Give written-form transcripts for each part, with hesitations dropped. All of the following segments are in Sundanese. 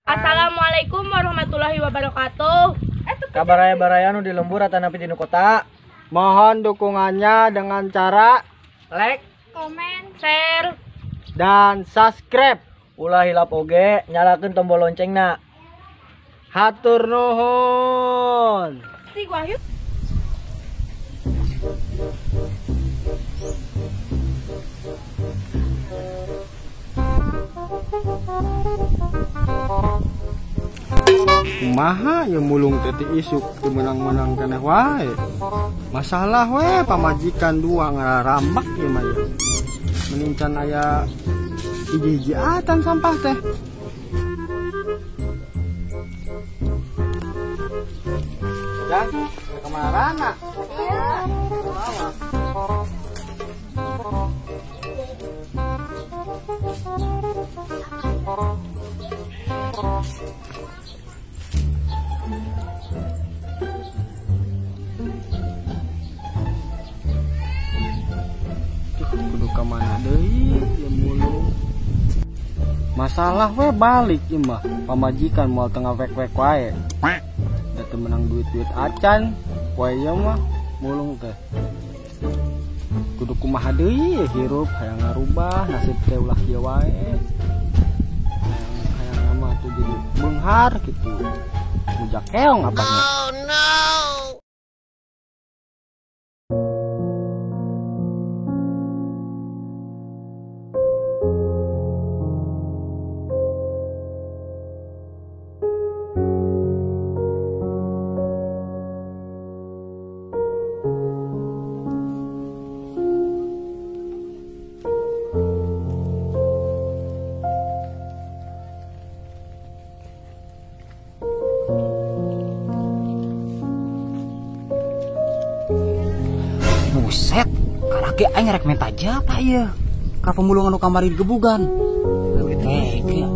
Assalamualaikum warahmatullahi wabarakatuh. Ka baraya-baraya nu di lembur atanapi di nu kota. Mohon dukungannya dengan cara like, komen, share, dan subscribe. Ulah hilap oge nyalakeun tombol loncengna. Hatur nuhun. Si Wahyu. Kumaha ya mulung teh ti isuk teu meunang-meunang keneh wae. Masalah we pamajikan dua ngarambak ieu mah ya. Mending can aya hiji-hiji atan sampah teh. Dan kemarana? Iya. Kudu ka mana deui ieu mulung. Masalah we balik ieu mah pamajikan moal teu ngawek-wek wae. Da teu meunang duit-duit acan poe ieu mah mulung teh. Kudu kumaha deui hirup hayang ngarubah nasib teh ulah kieu wae. Hayang mah tuh jadi beunghar kitu. Muja keong apanya. Oh no. Buset, karake aing rek menta jatah ieu. Ka pemulungan nu kamari digebugan. Teh, kieu.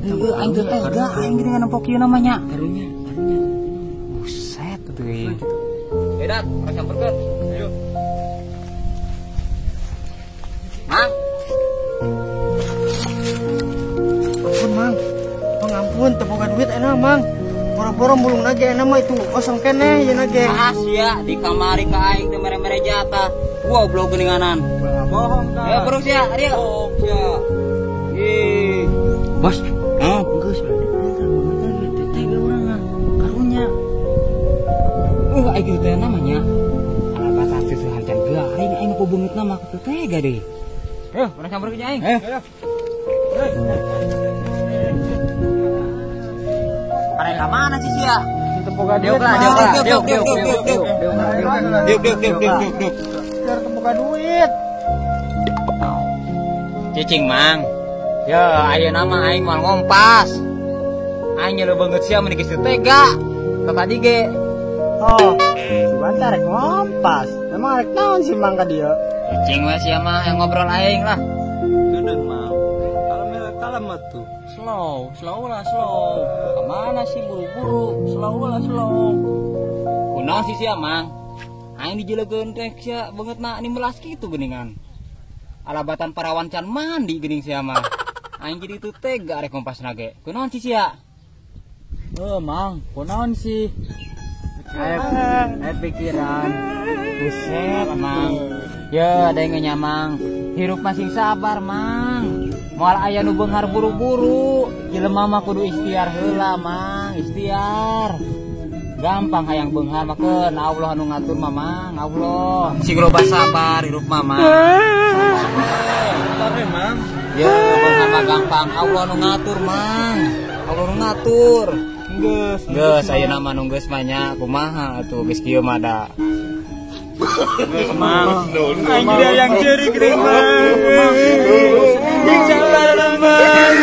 Heueuh aing teh tega aing geuningan nempok ieu namanya. Karunya, karunya. Buset tuh. Edat, rek samperkeun. Ayo. Mang. Ampun, Mang. Mang ampun, teu boga duit enak, Mang. Boro-boro mulung ge enak mah itu kosong keneh yeuna ge. Ah sia di kamari ka aing teu mere-mere jatah. Goblok geuninganan. Bohong tah. Ya terus ya, Ariel. Bohong sia. Ih. Bos, hah? Geus teh urang ah. Karunya. Aing kitu teh namanya. Alabatan susuhan can garing aing apa beungeutna mah kitu teh deui. Heuh, urang samperkeun aing. Eh. Ka mana sih sia? Teu boga duit. Diuk lah, diuk lah, diuk, diuk, diuk, diuk, diuk. Diuk, diuk, diuk, diuk, diuk, diuk. Biar teu boga duit. Cicing, Mang. Ya, ayeuna mah aing moal ngompas. Aing nyeleu beungeut sia mun geus teu tega. Ka tadi ge. Oh, si Banta rek ngompas. Emang rek naon si Mang ka dieu? Cicing we sia mah yang ngobrol aing lah. Keuneuh, Mang. Kalem atuh. Slow, slow lah slow. Kemana sih buru-buru? Slow lah slow. Kunaon sih sia, Mang? Aing dijelegeun teh sia beungeutna 15 kitu geuningan. Alabatan parawan can mandi geuning sia mah. Aing jadi teu tega rek ngompasna ge. Kunaon sih sia? Heuh, Mang, kunaon sih? Aya pikiran. Buset, Mang. Ya, ada yang ngenyamang. Hirup masing sabar, Mang. Moal aya nu beunghar buru-buru. Jelema mah kudu ikhtiar heula, Mang, ikhtiar. Gampang hayang beunghar mah keun Allah nu ngatur mah, Mang, Allah. Sing loba sabar hirup mah, Mang. Sabar we, Mang. Ya, beunghar mah gampang, Allah nu ngatur, Mang. Allah nu ngatur. Geus, geus ayeuna mah nu geus mah nya kumaha atuh geus kieu mah da. Geus, Mang. Aing jadi hayang ceurik geuning, Mang. Insyaallah, Mang.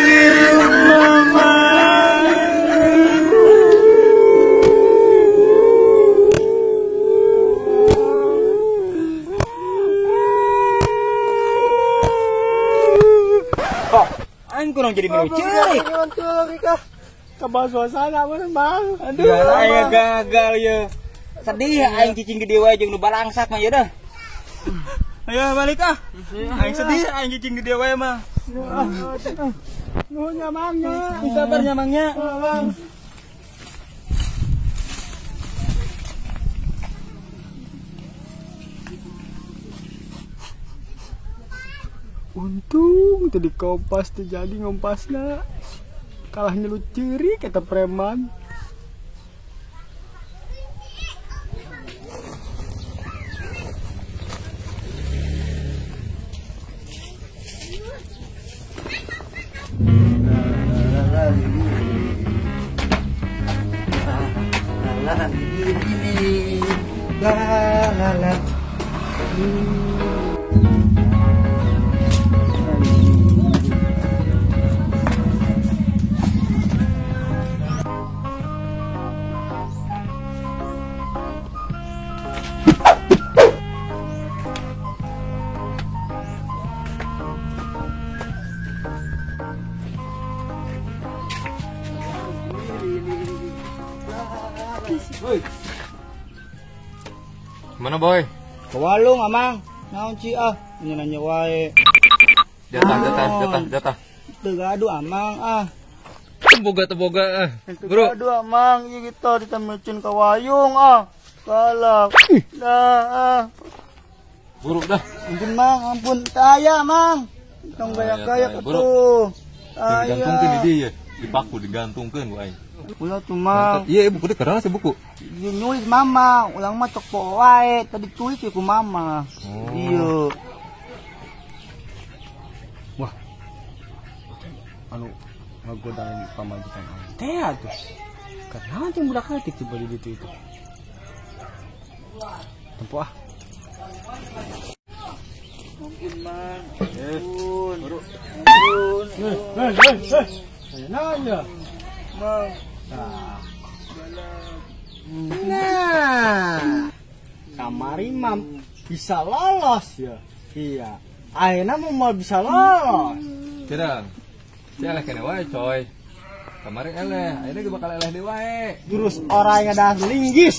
Oh, aing kurang jadi milu ceurik. Ceurik ah. Kabar suasana mah, Mang. Aduh, aing gagal ye. Sedih aing cicing gede wae jeung nu balangsak mah ye dah. Ayo balik ah. Aing sedih aing cicing gede wae mah. Nuhun nya Mang nya. Sabar nya Mang nya. Mang. Untung tadi kompas terjadi ngompasna. Kalah nyelut ciri kata preman. La la la. Woi. Mana boy? Ke walung amang. Naon ci ah, nanya wae. Jatah, jatah, jatah, jatah. Teu gaduh amang ah. Teboga teboga ah. Bro. Gaduh amang, ieu kita ditamecin ka wayung ah. Kalak. Dah ah. Buru dah. Ampun mang, ampun. Taya mang. Tong gaya-gaya atuh. Taya. Digantungkeun di dieu, dipaku digantungkeun ku aing. Ulah tuh mang. Iya, buku deh karena sih buku. Iya nulis mama, ulang mah cok wae, tadi tulis ya ku mama. Oh. Iya. Wah. Anu ngagodain pamajikan aing. Teh atuh. Karena jeung budak leutik coba di ditu itu. Tempo ah. Ampun mang. Ampun. Ampun. Hei. Saya nanya. Mang. Nah, kamari mam bisa lolos ya. Iya. Ayeuna mau bisa lolos. Cidang. Si eleh kene wae coy. Kamari eleh, ayeuna ge bakal eleh deui wae. Terus orang yang ada linggis.